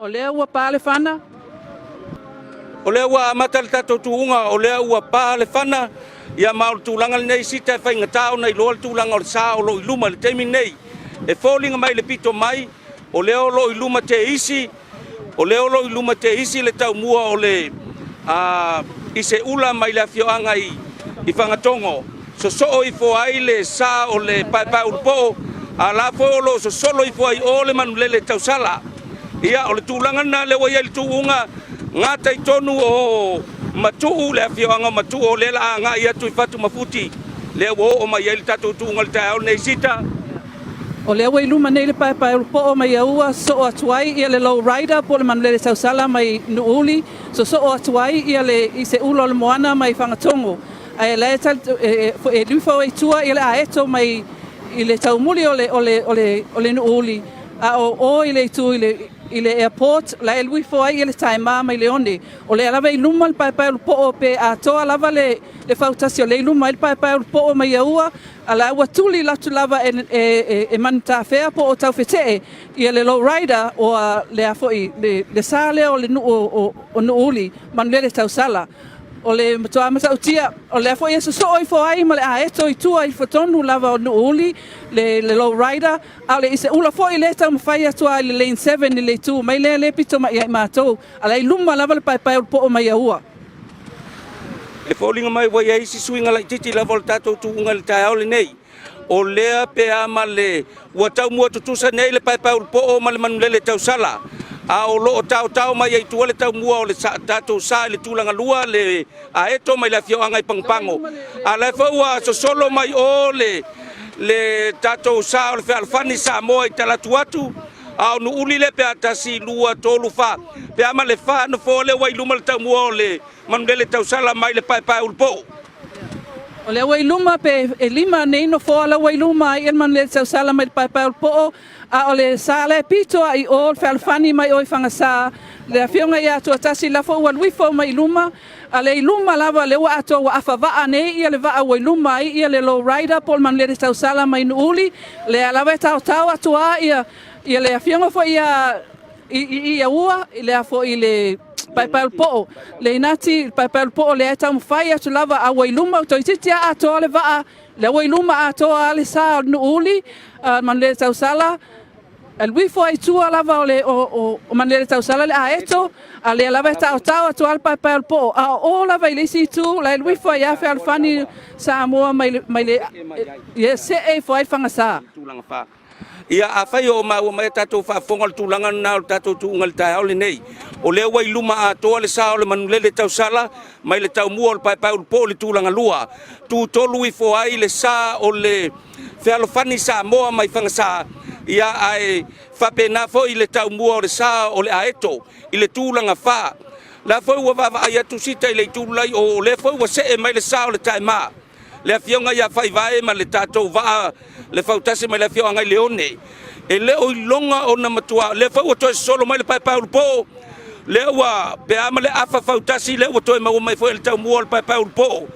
O lea ua pa le fana. O lea ua amata le tatou tuuga, o lea ua pa le fana, ia ma o le tulaga lenei sita e faigata ona iloa le tulaga o le sa o lo o i luma i le taimi lenei. E foliga mai le pito mai, o lea o lo o i luma teisi, o lea o lo o i luma teisi le taumua o le a, i se ula mai le afioaga i, i Fagatogo. Sosoo ifo ai le sa o le Paepaeulupoo, a la foi o lo o sosolo ifo ai o le manulele tausala. Ia, o le tulaga lena lea ua i ai le tuuga, gata i tonu o Matuu, le afioaga o Matuu o lea la agai atu i Fatumafuti, lea ua oo mai ai le tatou tuuga i le taeao lenei Sita. O lea ua i luma nei le Paepaeulupoo mai Aua, sosoo atu ai ia le Low Rider po o le manulele tausala mai Nuuuli, sosoo atu ai ia le i se ula o le moana mai Fagatogo. Ae la e e lufau ai tua ia le aeto mai i le taumuli o le o le o le o le Nuuuli, a o o i le itu i le i le airport, la e luifo ai ia le taema mai Leone. O lea lava e i luma le Paepaeulupoo pe atoa lava le le fautasi o lea e i luma ai le Paepaeulupoo mai Aua, a la ua tuli atu lava e e e Manutafea po o Taufetee ia le Low Rider o le a foi le le sa lea o le nuu o o Nuuuli, Manulele Tausala. O le matua matautia, o lea foi e sosoo ifo ai ma le aeto i tua ifo tonu lava o Nuuuli, le, le low rider, a o le iseula foi lea e taumafai atu lava i le lane 7 i le itu mai lea, lea e pito mai ia i matou, a la i luma lava le paepae o le poo mai Aua. E foliga mai ua i ai isi suiga laitiiti lava o le tatou tuuga i le taeao lenei. O lea pe a ma le ua taumua tutusa nei le paepaeulupoo ma le manulele tausala, a o lo o taotao mai ai tua le taumua o le tatou sa i le tulaga lua le aeto mai le afioaga i Pagopago. A la foi ua sosolo mai o le le tatou sa o le fealofani Samoa i talatu atu, a o Nuuuli lea pe a 1, 2, 3, 4 pe a ma le 4 nofoa lea ua i luma le taumua o le manulele tausala mai le paepaeulupoo. O lea ua i luma pe e lima nei nofoa la ua i luma ai le manulele tausala mai le paepae o le poo, a o le sa la e pito a i o le fealofani mai o i Fagasa, le afioga ia Tuatasi la foi ua luifo mai i luma, a le i luma lava lea ua atoa ua afa vaa nei ia le vaa ua i luma ai ia le low rider po o le manulele tausala mai Nuuuli, lea lava e taotao atu a ia ia le afioga foi ia i i Aua, i lea foi i le paepaeulupoo, le inati, le paepaeulupoo lea e taumafai atu lava a ua i luma, toeitiiti lava atoa le vaa, lea ua i luma atoa lava le sa o le Nuuuli, Manulele Tausala, alu ifo ai tua lava o le o, o, o Manulele Tausala le aeto, a lea lava e taotao atu lava le paepaeulupoo, a o o lava i le isi itu, la e alu ifo ai lava Fealofani Samoa mai le, mai le, ia see ifo ai le Fagasa. Ia, afai o maua mai a tatou faafofoga o le tulaga lena o le tatou tuuga i le taeao lenei, o lea ua i luma atoa le sa o le manulele tausala mai le taumua o le paepaeulupo i le tulaga lua, tutolu ifo ai le sa o le fealofani Samoa mai Fagasa, ia, ae faapena foi le taumua o le sa o le aeto i le tulaga fa. La foi ua vaavaai atu sita i le itulai o lea foi ua see mai le sa o le taema. Le afioga ia Faivae ma le tatou vaa le fautasi mai le afioaga i Leone, e le o iloga ona matua, lea foi ua toe sosolo mai le paepaeulupo, lea ua pe a ma le afa fautasi, lea ua toe maua mai foi e le taumua o le paepaeulupo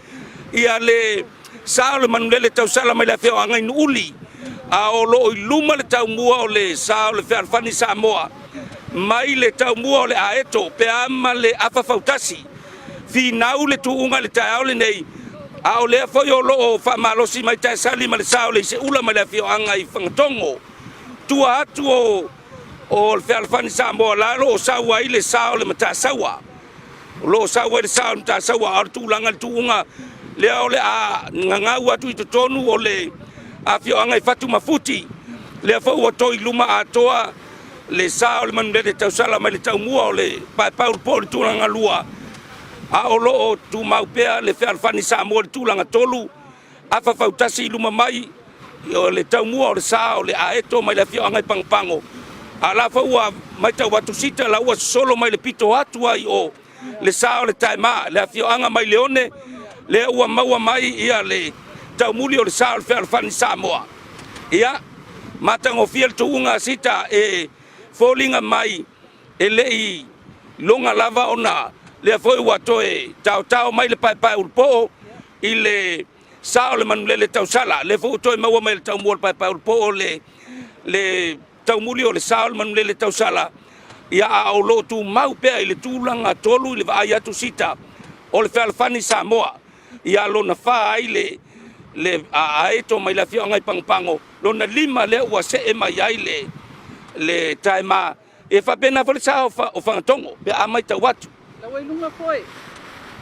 ia le sa o le manulele tausala mai le afioaga i Nuuli, a o lo o i luma le taumua o le sa o le fealofani Samoa mai le taumua o le aeto pe a ma le afa fautasi. Finau le tuuga i le taeao lenei, a o lea foi o lo o faamalosi mai Taesali ma le sa o le Iseula mai le afioaga i Fagatogo. Tua atu o o le Fealofani Samoa la o lo o sau ai le sa o le Matasaua. O lo o sau ai le sa o le Matasaua, a o le tulaga i le tuuga lea o le a gagau atu i totonu o le afioaga i Fatumafuti, lea foi ua toi luma atoa le sa o le manulele tausala mai le taumua o le paepaeulupo i le tulaga lua, a o lo o tumau pea le fealofani Samoa i le tulaga tolu, afa fautasi i luma mai o le taumua o le sa o le aeto mai le afioaga i Pagopago, a la foi ua matau atu sita la ua sosolo mai le pito atu ai o le sa o le taema le afioaga mai Leone, lea ua maua mai ia le taumuli o le sa o le fealofani Samoa. Ia, matagofie le tuuga a Sita e foliga mai e le i loga lava ona lea foi ua toe taotao mai le paepaeulupoo i le sa o le manulele tausala. Lea foi ua toe maua mai le taumua o le paepaeulupoo le, le taumuli o le sa o le manulele tausala. Ia, a o lo o tumau pea i le tulaga 3 i le vaai atu Sita o le Fealofani Samoa. Ia, lona 4 ai le le Aeto mai le afioaga i Pagopago, lona 5 lea ua see mai ai le le Taema. E faapena foi le sa o Fagatogo pe a matau atu. La ua i luga foi.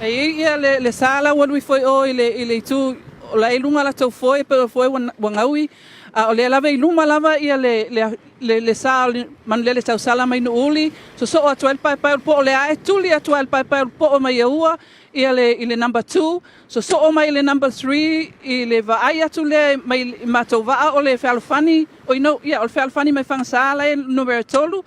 E i ai ia le le sa la ua lui foi o i le i le itu o la e i luga latou foe pe o foe ua ua gaui a o lea lava i luma lava ia le le le le sa o le manulele tausala mai Nuuuli sosoo atu ai le paepae o le poo lea e tuli atu ai le paepae o le poo mai Aua ia le i le number 2 sosoo mai i le number 3 i le vaai atu lea mai i matou vaa o le fealofani Oi no, ia, o le fealofani mai Fagasa la e numera 3,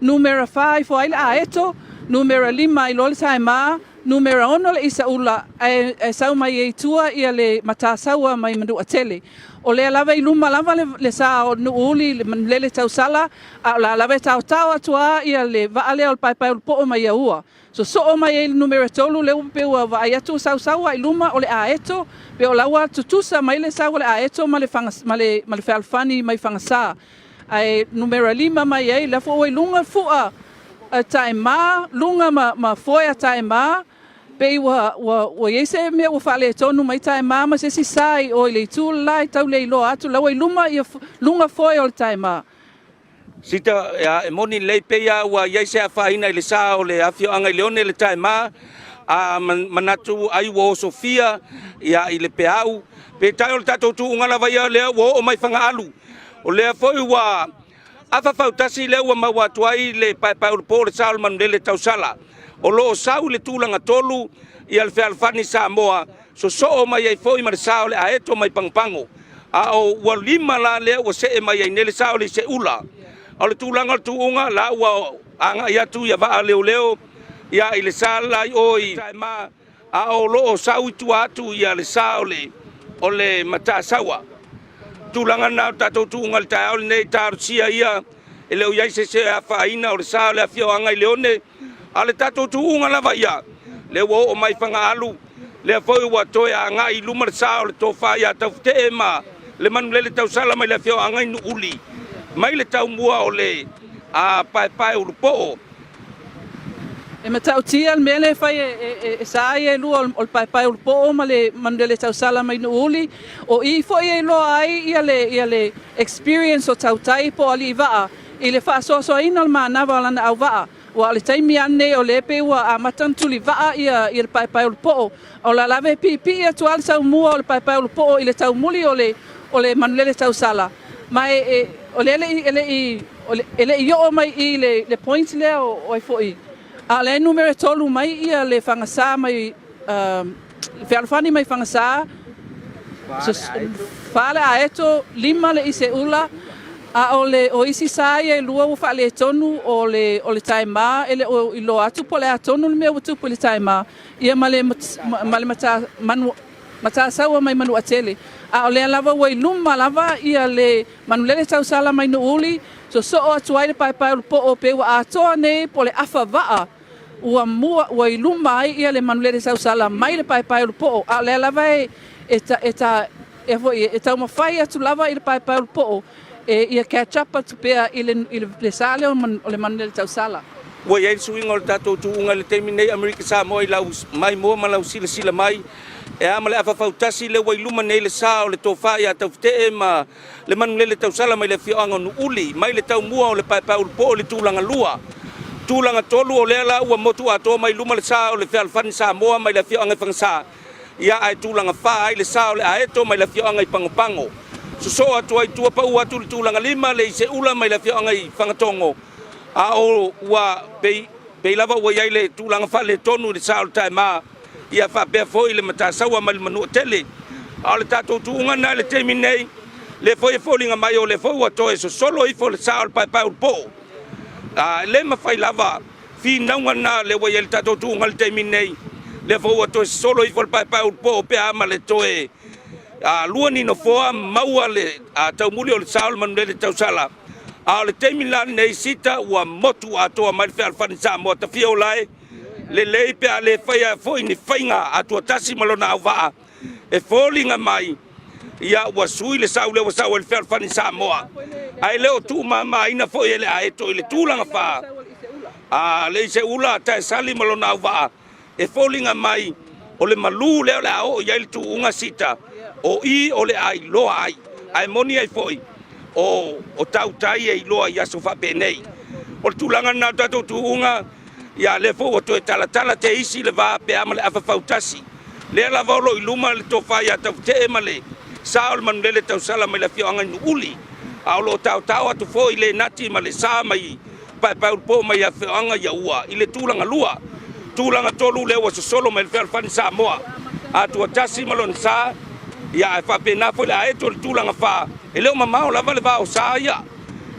numera 4 ifo ai le Aeto, numera 5 i loa le Saema, numera 6 le Isaula, ae, ae sau mai ai i tua ia le Matasaua mai Manuatele. O lea lava i luma lava le, le sa o Nuuuli, le manulele tausala, a o la lava e taotao atu a ia le vaa lea o le paepae ulupoo mai Aua. Sosoo mai ai le numera 3 lea ua pei ua vaai atu ua sausau lava i luma o le Aeto, pei o la ua tutusa mai le sau o le Aeto ma le ma le ma le fealofani mai Fagasa. Ae numera 5 mai ai, la foi ua i luga fua a Taema, luga ma ma foe a Taema, pei ua ua ua i ai se mea ua faaletonu mai Taema ma se isi sa i o i le itu le la e tau le iloa atu, la ua i luma ia luga foe o le Taema. Sita, e moni lelei pei a ua i ai se afaina i le sa o le afioaga i Leone le taema, a manatu ai ua osofia ia i le peau. Peitai o le tatou tuuga lava ia lea ua oo mai Fagaalu. O lea foi ua afa fautasi lea ua maua atu ai le paepaeulupo o le sa o le manulele tausala. O lo o sau i le tulaga 3 ia le fealofani Samoa, sosoo mai ai foi ma le sa o le Aeto mai Pagopago. A o ua 5 la lea ua see mai ai nei le sa o le Iseula. A o le tulaga o le tuuga la ua agai atu ia vaa leoleo ia i le sa la i o i Taema, a o lo o sau i tua atu ia le sa o le o le Matasaua. Tulaga na o tatou tuuga i le taeao lenei, talosia ia e le o i ai se se afaina o le sa o le afioaga i Leone. A o le tatou tuuga lava ia, lea ua oo mai Fagaalu, lea foi ua toe agai i luma le sa o le tofa ia Taufetee ma le manulele tausala mai le afioaga i Nuuuli, mai le taumua o le a paepae ulupoo. E matautia le mea lea e fai e sa ia e lua o le paepae ulupoo ma le manulele tausala mai Nuuuli. O i foi e iloa ai ia le, ia le experience o tautai po o alii vaa i le faasoasoaina o le manava o lana auvaa. Aua o le taimi lava lenei o lea pei ua amata ona tulivaa ia le paepae o le poo, a o la lava e piipii atu lava le taumua o le paepae o le poo i le taumuli o le o le manulele tausala. Ma e, e, o lea e le i, e le i, e le i oo mai i le, le point lea o, o ai foi, a o lea e numera 3 mai ia le Fagasa mai, uh, Fealofani mai Fagasa, 4 le Aeto, 5 le Iseula, a o le o isi sa ia e lua ua faaletonu o le o le Taema e le o iloa atu po o le a tonu le mea ua tupu i le Taema ia ma le ma le mata manu Matasaua mai Manuatele. A o lea lava ua i luma lava ia le manulele tausala mai Nuuuli, sosoo atu ai le paepae o le poo pe ua atoa nei po o le afa vaa ua mua ua i luma ai ia le manulele tausala mai le paepae o le poo, a o lea lava e e ta e ta e foi e taumafai atu lava i le paepae o le poo e ia catch up atu pea i le i le sa lea o le manulele tausala. Ua i ai le suiga o le tatou tuuga i le taimi nei Amerika Samoa i lau maimoa ma lau silasila mai e a ma le afa fautasi lea ua i luma nei le sa o le tofa ia Taufetee ma le manulele tausala mai le afioaga o Nuuuli, mai le taumua o le paepae ulupoo i le tulaga 2. Tulaga 3, o lea la ua motu atoa mai luma le sa o le fealofani Samoa mai le afioaga i Fagasa, ia ae tulaga 4 ai le sa o le Aeto mai le afioaga i Pagopago. Sosoo atu ai tua pau atu le tulaga 5 le Iseula mai le afioaga i Fagatogo, a o ua pei, pei lava ua i ai le tulaga faaletonu i le sa o le Taema, ia faapea foi le Matasaua mai le Manuatele. A o le tatou tuuga lena i le taimi nei, lea foi e foliga mai o lea foi ua toe sosolo ifo le sa o le paepae ulupoo. A e le mafai lava finauga lena lea ua i ai le tatou tuuga i le taimi nei, lea foi ua toe sosolo ifo le paepae ulupoo pe a ma le toe a, lua ni nofoa maua le a, taumuli o le sa o le manulele tausala. A o le taimi la lenei Sita ua motu atoa mai le fealofani Samoa tafia o lae lelei pe a le faia foi ni faiga atuatasi ma lona auvaa e foliga mai ia ua sui le sau lea ua sau ai le fealofani Samoa, ae le o tuumamaina foi e le Aeto i le tulaga 4. A le Iseula Taesali ma lona auvaa e foliga mai o le malū lea o le a oo i ai le tuuga sita, o i o le a iloa ai, ae moni ai foi o, o tautai e iloa i aso faapenei. O le tulaga lena o le tatou tuuga, ia lea foi ua toe talatala te isi le va pe a ma le afa fautasi. Lea lava o lo o i luma le tofa ia Taufetee ma le sa o le manulele tausala mai le afioaga i Nuuuli, a o lo o taotao atu foi le nati ma le sa mai Paepaeulupo mai afioaga i Aua i le tulaga lua. Tulaga tolu lea ua sosolo mai le fealofani Samoa Atuatasi ma lona sa, ia ae faapena foi le aeto i le tulaga fa, e le o mamao lava le va o sa ia.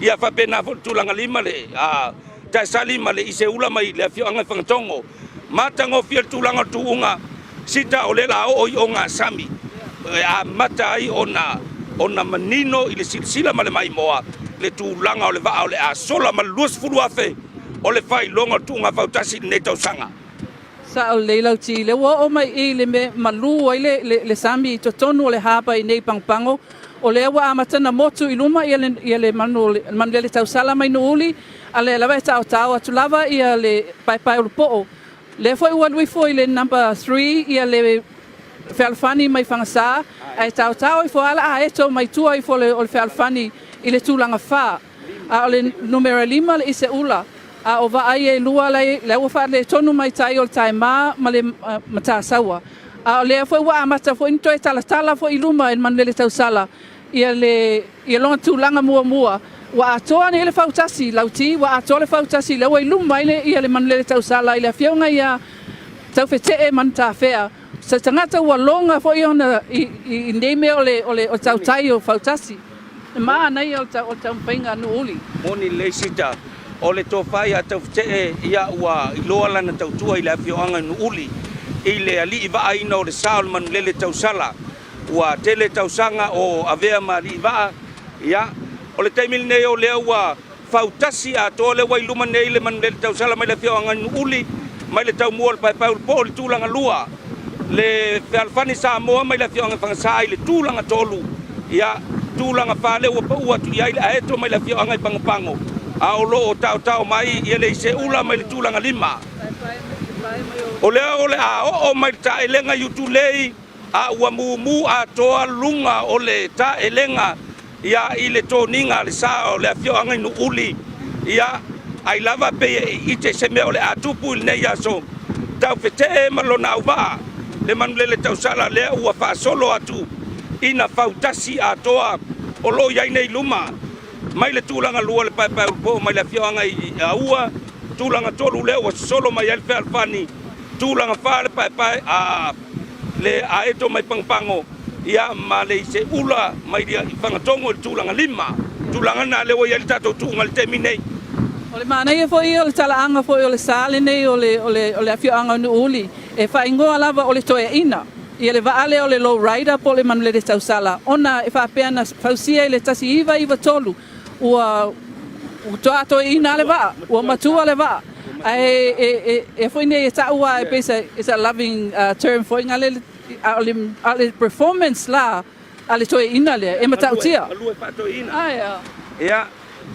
Ia faapena foi le tulaga lima le a Taesali ma le Iseula mai le afioaga i Fagatogo. Matagofie le tulaga o le tuuga sita o lea la oo i ogasami e amata ai ona ona manino i le silasila ma le maimoa le tulaga o le vaa o le a sola ma le 20,000 o le faailoga o le tuuga fautasi i lenei tausaga. Sao lelei lau ti, lea ua oo mai i le mea malu ai le, le, le sami i totonu o le harbor i nei Pagopago, o lea ua amata na motu i luma ia le, ia le manu, le manulele tausala mai Nuuuli, a lea lava e taotao atu lava ia le paepae ulupoo. Lea foi ua alu ifo i le number 3 ia le fealofani mai Fagasa, ae taotao ifo lava la aeto mai tua ifo o le fealofani i le tulaga 4. A o le numera 5 le Iseula, a o vaa ia e lua la ua faaletonu mai tai o le Taema ma le Matasaua. A o lea foi ua amata foi ona toe talatala foi i luma e le manulele tausala ia le ia lona tulaga muamua. Ua atoa nei le fautasi, Lauti, ua atoa le fautasi lea ua i luma ai le ia le manulele tausala i le afioga ia Taufetee Manutafea, se tagata ua loga foi ona i i nei mea o le o le tautai o fautasi. E manaia o le taumafaiga a Nuuuli. Moni lelei Sita, o le tofa ia Taufetee ia ua iloa lana tautua i le afioaga i Nuuuli i le alii vaaina o le sa o le manulele tausala. Ua tele tausaga o avea ma alii vaa, ia, o le taimi lenei o lea ua fautasi atoa lea ua i luma nei le manulele tausala mai le afioaga i Nuuuli, mai le taumua o le Paepaeulupo i le tulaga lua, le fealofani Samoa mai le afioaga i Fagasa i le tulaga tolu, ia, tulaga fa lea ua pau atu i ai le aeto mai le afioaga i Pagopago, a o lo o taotao mai ia le Iseula mai le tulaga lima. O lea o le a oo mai le taelega i Utulei, a ua mumu atoa luga o le taelega ia i le toniga a le sa o le afioaga i Nuuuli, ia ai lava pei e ite se mea o le a tupu i lenei aso, Taufetee ma lona auvaa, le manulele tausala lea ua faasolo atu ina fautasi atoa o lo o i ai nei luma mai le tulaga lua le paepaeulupo mai le afioaga i Aua, tulaga tolu lea ua sosolo mai ai le fealofani, tulaga fa le paepae a le aeto mai Pagopago, ia ma le Iseula mai i Fagatogo i le tulaga lima. Tulaga lena lea ua i ai le tatou tuuga i le taimi nei. O le manaia foi ia o le talaaga foi o le sa lenei o le, o le, o le afioaga o Nuuuli, e faaigoa lava o le toeaina, ia le vaa lea o le Low Rider po o le manulele tausala, ona e faapea na fausia i le 1993, ua ua toeaina le vaa, ua matua le vaa. Ae e, e, e foi nei e ta'u a e pei se, it's a loving term foi nga le, a o le, a o le performance la a le toeaina lea e matautia. Galue faatoeaina. Ae a. Ia,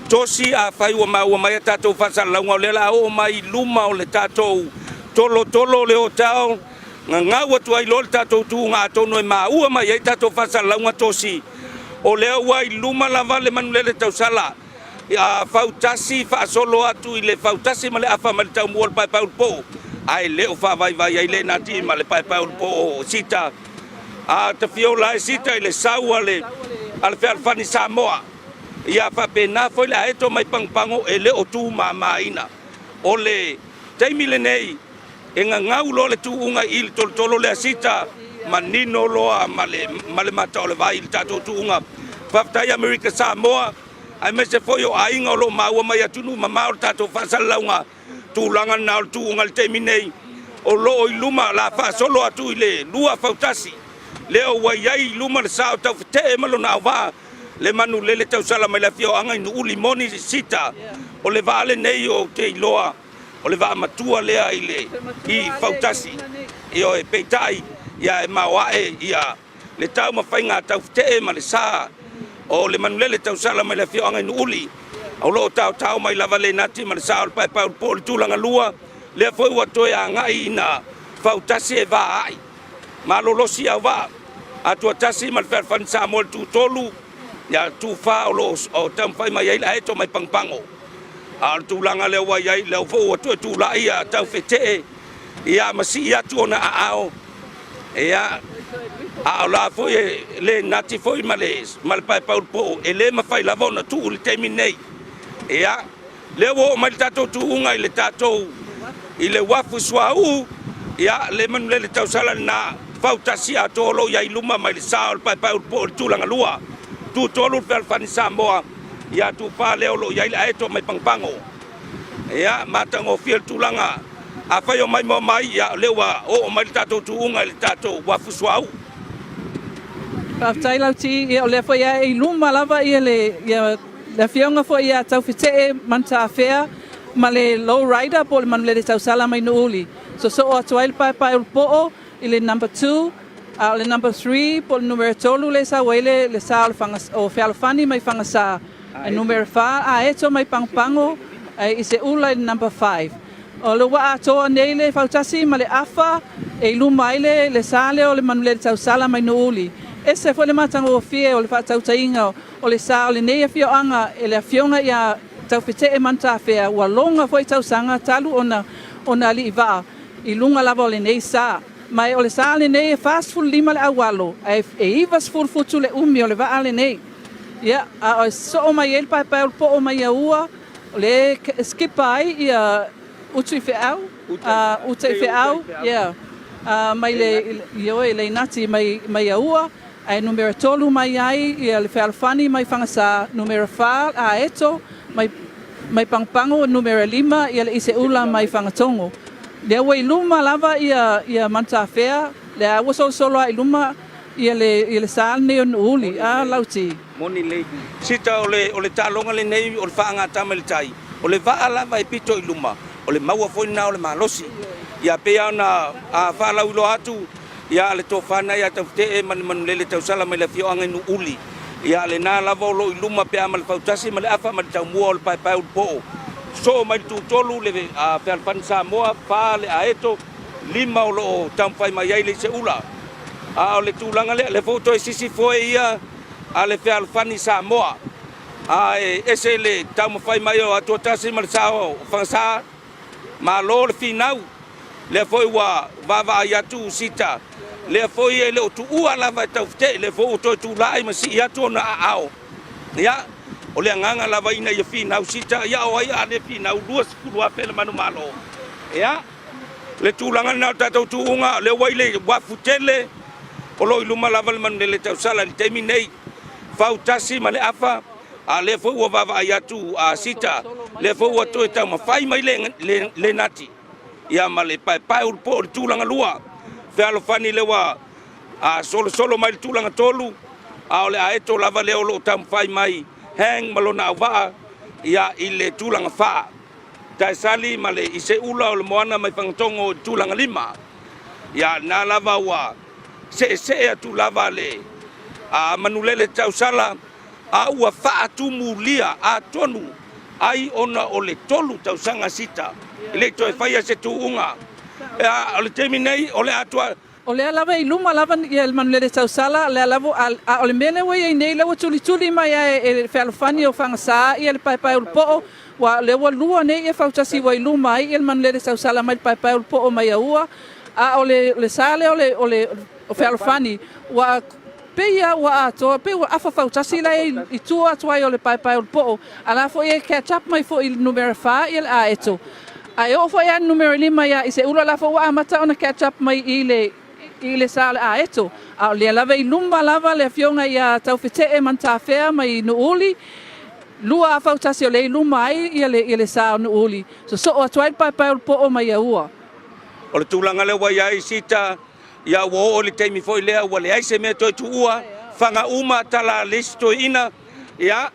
Tosi, afai ua maua mai a tatou faasalalauga o lea o le a oo mai i luma o le tatou tolotolo o le hotel, gagau atu ai loa le tatou tuuga atonu e maua mai ai tatou faasalalauga Tosi, o lea ua i luma lava le manulele tausala a fautasi faasolo atu i le fautasi ma le afa mai le taumua o le paepaeulupo, ae le o faavaivai ai le nati ma le paepaeulupo o Sita a tafiola ai Sita i le sau a le a le fealofani Samoa. Ia faapena foi le aeto mai Pagopago e le o tumamaina. O le taimi lenei E gagau loa le tuuga i le tolotolo lea sita, manino loa ma le, ma le mata o le vai i le tatou tuuga. Faafetai Amerika Samoa, aemaise foi o aiga o lo o maua mai atunuu mamao le tatou faasalalauga tulaga lena o le tuuga i le taimi nei o lo o i luma la faasolo atu i le lua fautasi lea ua i ai i luma le sa o Taufetee ma lona auvaa le manulele tausala mai le afioaga i Nuuli moni sita o le vaa lenei ou te iloa O le vaa matua lea i le i fautasi. Ioe, peitai, ia e maoae ia le taumafaiga a Taufetee ma le sa o le manulele tausala mai le afioaga i Nuuli. O lo o taotao mai lava le nati ma le sa o le paepae ulupo i le tulaga lua, lea foi ua toe agai ina fautasi e vaai. Malolosi auvaa, Atuatasi ma le Fealofani Samoa i le tutolu, ia tufa o lo o taumafai mai ai le aeto mai Pagopago. A o le tulaga lea ua i ai, lea foi ua toe tulai ia Taufetee, ia ma sii atu ona aao, ia, a o la foi e le nati foi ma le, ma le paepaeulupo'o, e le mafai lava ona tuu i le taimi lenei. Ia, lea ua oo mai le tatou tuuga i le tatou, i le uafu suauu, ia, le manulele tausala lena, fautasi atoa o lo o i ai i luma mai le sa o le paepaeulupo'o i le tulaga lua, tutolu le fealofani Samoa, ia tufa lea o lo o i ai le aeto mai Pagopago. Ia, matagofie le tulaga. Afai o maimoa mai, ia, o lea ua oo mai le tatou tuuga i le tatou uafu suauu. Faafetai Lauti, ia o lea foi ae i luma lava ia le, ia, le afioga foi ia Taufetee Manutaafea ma le Low Rider po o le manulele tausala mai Nuuuli. Sosoo atu ai le paepae ulupoo i le number 2, a o le number 3 po o le numera 3 lea e sau ai le, le sa o le Faga, o Fealofani mai Fagasā. E numera 4 a eto mai Pagopago i se ula i le number 5. O le ua atoa nei le fautasi ma le afa e i luma ai le, le sa lea o le manulele tausala mai Nuuuli. Ese foi le matagofie o le faatautaiga o le sa o lenei afioaga e le afioga ia Taufetee Manutafea ua loga foi tausaga talu ona ona alii vaa i luga lava o lenei sa. Ma e o le sa lenei e 45 le aualo ae e 90 futu le umi o le vaa lenei. Ia, a o soo mai ai le paepae o le poo mai Aua, o lea e skipa ai ia Utu i Feau, Uta i Feau, yeah, mai le, ioe, Leinati mai, mai Aua, ae numera 3 mai ai ia le Fealofani mai Fagasā, numera 4 Aeto mai, mai Pagopago, numera 5 ia le Iseula mai Fagatogo. Lea ua i luma lava ia, ia Manutafea, lea ua solosolo lava i luma Ia le, ia le sa lenei o Nuuuli, a Lauti. Moni lelei. Sita, o le, o le taaloga lenei o le faagatama i le tai, o le vaa lava e pito i luma, o le maua foi lena o le malosi. Ia pei lava ona a faalauiloa atu, ia le tofa lena ia Taufetee ma le manulele tausala mai le afioaga i Nuuuli. Ia lena lava o lo o i luma pe a ma le fautasi ma le afa ma le taumua o le paepae ulupoo. Sosoo mai le tutolu le a Fealofani Samoa, fa le Aeto, lima o lo o taumafai mai ai le Iseula. A o le tulaga lea, lea foi ua toe sisifoe ia a le Fealofani Samoa. A e ese le taumafai mai o Atuatasi ma le Sa o Fagasā, malo le finau. Lea foi ua vaavaai atu Sita, lea foi e le o tuua lava e Taufetee, lea foi ua toe tulai ma sii atu ona aao. Ia, o le agaga lava ina ia finau Sita, ia o ai a le finau 20,000 le manumalo. Ia. Le tulaga lena o le tatou tuuga, o lea ua i le uafu tele, o lo o i luma lava le manulele tausala i le taimi nei, fautasi ma le afa, a o lea foi ua vaavaai atu a Sita, lea foi ua toe taumafai mai le, le, le nati, ia ma le paepae ulupoo i le tulaga lua. Fealofani lea ua a, solosolo mai le tulaga tolu, a o le aeto lava lea o lo o taumafai mai Hang ma lona auvaa, ia, i le tulaga fa. Taesali ma le Iseula o le Moana mai Fagatogo i le tulaga lima. Ia lena lava ua seesee atu lava le a manulele tausala a ua faatumulia atonu ai ona o le tolu tausaga sita e le i toe faia se tuuga. Ea, o le taimi nei o le atoa. O lea lava e i luma lava ia le manulele tausala, lea lava, a, a o le mea lea ua i ai nei, lea ua tulituli mai lava e, e le fealofani o Fagasā ia le paepae ulupoo, ua, o lea ua lua nei ia fautasi ua i luma ai ia le manulele tausala mai le paepae ulupoo mai Aua, a o le, le sa lea o le, o le, o fealofani, ua pei lava ua atoa, pei ua afa fautasi la i, i tua atu ai o le paepae ulupoo, a la foi e catch up mai foi i le numera fa ia le aeto. A e oo foi lava i le numera lima ia Iseula, la foi ua amata ona catch up mai i le, i le sa o le aeto. A o lea lava i luma lava le afioga ia Taufetee Manutafea mai Nuuuli, lua a fautasi o lea i luma ai ia le, ia le sa o Nuuuli. Sosoo atu ai le paepae o le poo mai Aua. O le tulaga lea ua i ai Sita, ia ua oo i le taimi foi lea ua leai se mea toe tuua, faga uma tala a le isi toeaina, ia,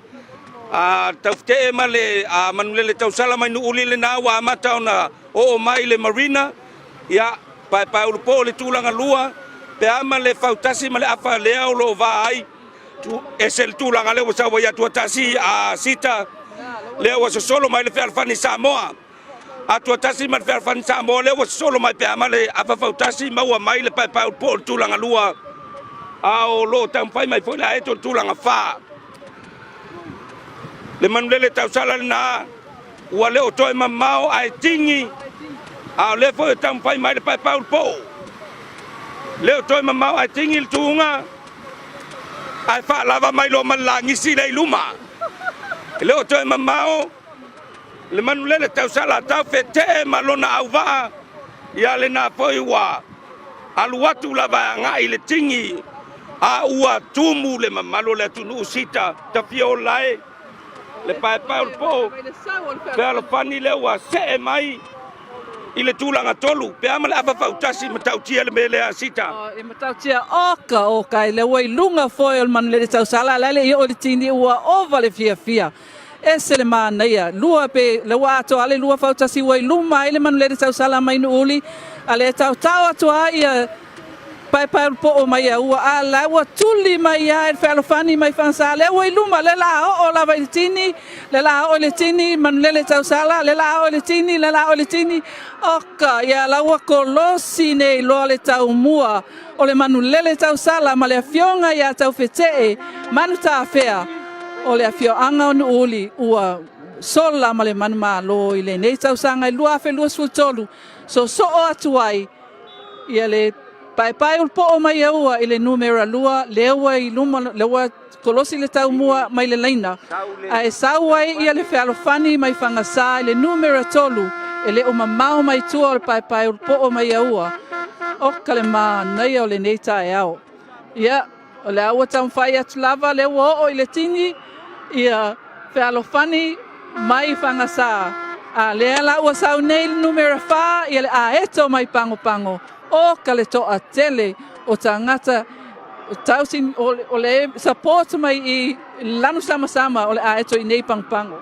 a Taufetee ma le a Manulele Tausala mai Nuuuli lena ua amata ona oo mai i le marina, ia, paepae ulupoo i le tulaga lua, pe a ma le fautasi ma le afa lea o lo o va ai, tu, ese le tulaga lea ua sau ai Atuatasi a Sita, Lea ua sosolo mai le fealofani Samoa. Atuatasi ma le fealofani Samoa lea ua sosolo mai pe a ma le afa fautasi maua mai le paepae ulu po o le tulaga lua. A o lo o taumafai mai foi le aeto le tulaga fa. Le manulele tausala lena ua le o toe mamao ae tigi a o lea foi e taumafai mai le paepae ulu po. Le o toe mamao ae tigi le tuuga ae faalava mai loa ma le lagisi lea i luma. E le o toe mamao le manulele tausala taufetee ma lona auvaa, ia lena foi ua alu atu lava e agai i le tigi, a ua tumu le mamalu o le atunuu sita tafia ola e le paepae o le poo fealofani lea ua see mai i le tulaga tolu pe a ma le afa fautasi matautia le mea lea sita. Oh, e matautia oka oka i le ua i luga foi o le manulele tausala la le i o le tini ua ova le fiafia. Ese le manaia. Lua pe le ua atoa le lua fautasi ua i luma ai le manulele tausala mai Nuuuli a le taotao atu a ia paepae poo mai a ua a la ua tuli mai a e le fealofani mai Fagasa lea ua i luma le la oo lava i le tini le la oo i le tini manulele tausala le la oo i le tini le la oo i le tini oka ia la ua kolosi nei loa le taumua o le manulele tausala ma le afioga ia Taufetee Manutafea o le afioaga o Nuuuli ua sola ma le manumalo i lenei tausaga i 2023 sosoo atu ai ia le paepae ulupoo mai aua i le numera 2 lea ua i luma lea ua kolosi le taumua mai le laina ae sau ai ia le fealofani mai Fagasa i le numera 3 e le o mamao mai tua o le paepae ulupoo mai aua o ka le manaia o lenei taeao. Ia, o le a ua taumafai atu lava lea ua oo i le tini ia fealofani mai Fagasa. A lea la ua sau nei le numera 4 ia le aeto mai Pagopago o ka le toatele o tagata tausi o le support mai i lanu samasama o le aeto i nei Pagopago.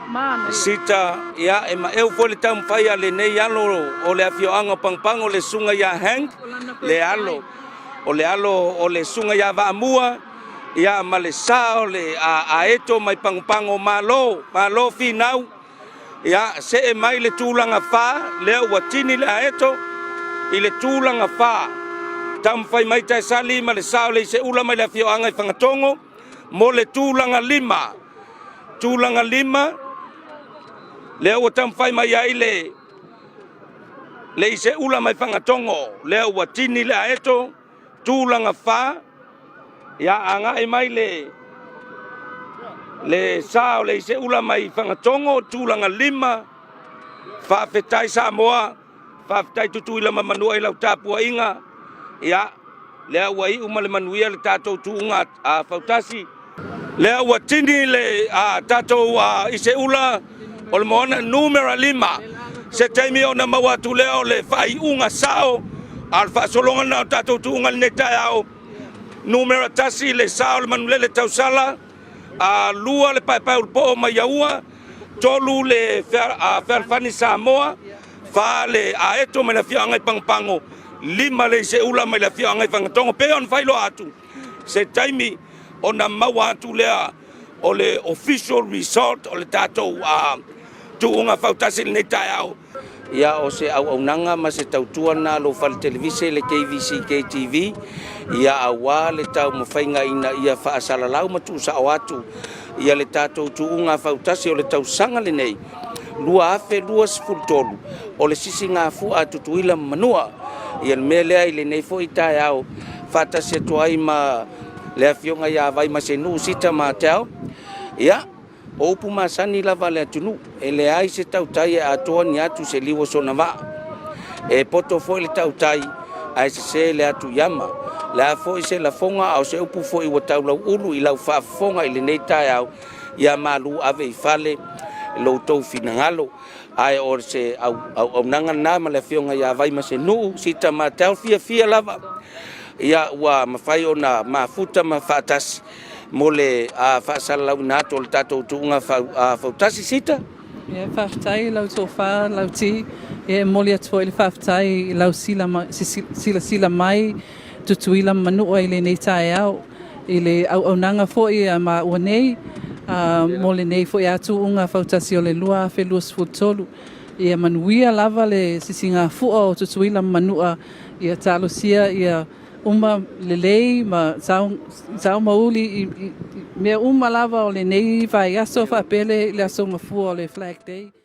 Manaia. Sita, ia, e maeu foi le taumafai a lenei alo o le afioaga o Pagopago, le susuga ia Hank, le alo, o le alo o le susuga ia Vaamua, ia, ma le sa o le aeto mai Pagopago, malo, malo finau, Ia, see mai le tulaga fa, lea ua tini le aeto i le tulaga fa. Taumafai mai Taesali ma le sa o le Iseula mai le afioaga i Fagatogo mo le tulaga lima. Tulaga lima, lea ua taumafai mai ai le le Iseula mai Fagatogo, lea ua tini le aeto, tulaga fa, ia agai mai le le sa o le Iseula mai Fagatogo, tulaga lima, faafetai Samoa, faafetai Tutuila ma Manua i lau tapuaiga, ia lea ua iu ma le manuia le tatou tuuga a fautasi. Lea ua tini le a, tatou a, Iseula o le moana numera lima. Se taimi ona maua atu lea o le faaiuga sao a o le faasologa lena o tatou tuuga i lenei taeao. Numera tasi le sa o le manulele tausala, a, lua le paepae ulupoo mai Aua, tolu le fealofani Samoa, fa le aeto mai le afioaga i Pagopago, lima le Iseula mai le afioaga i Fagatogo. Pei ona faailoa atu, se taimi ona maua atu lea o le official result o le tatou tuuga fautasi i lenei taeao. Ia, o se auaunaga ma se tautua lena a lou fale televise le KVCK TV, ia aua le taumafaiga ina ia faasalalau ma tuusao atu ia le tatou tuuga fautasi o le tausaga lenei 2023 o le sisigafua a Tutuila ma Manua. Ia le mea lea i lenei foi taeao faatasi atu ai ma le afioga ia Vaimasenuu Sita Mateo. Ia, o upu masani lava a le atunuu, e leai se tautai e atoa ni atu se liu o sona vaa. E poto foi le tautai ae sese le atu i ama. Le a foi se lafoga a o se upu foi ua taulauulu i lau faafofoga i lenei taeao, ia malu ave i fale lo outou finagalo. Ae o se auaunaga lena ma le afioga ia Vaimasenuu Sita Mateo fiafia lava ia ua mafai ona mafuta ma faatasi mo le faasalalauina atu o le tatou tuuga fautasi Sita. Ia, faafetai i lau tofa Lauti. Ia, e momoli atu foi le faafetai i lau silasila mai Tutuila ma Manua i lenei taeao i le auaunaga foi a maua nei. mo lenei foi atuuga fautasi o le 2023. Ia manuia lava le sisigafua o Tutuila ma Manua, ia talosia ia uma lelei ma sao ma uli i mea uma lava o lenei vaiaso faapea le aso gafua o le Flag Day.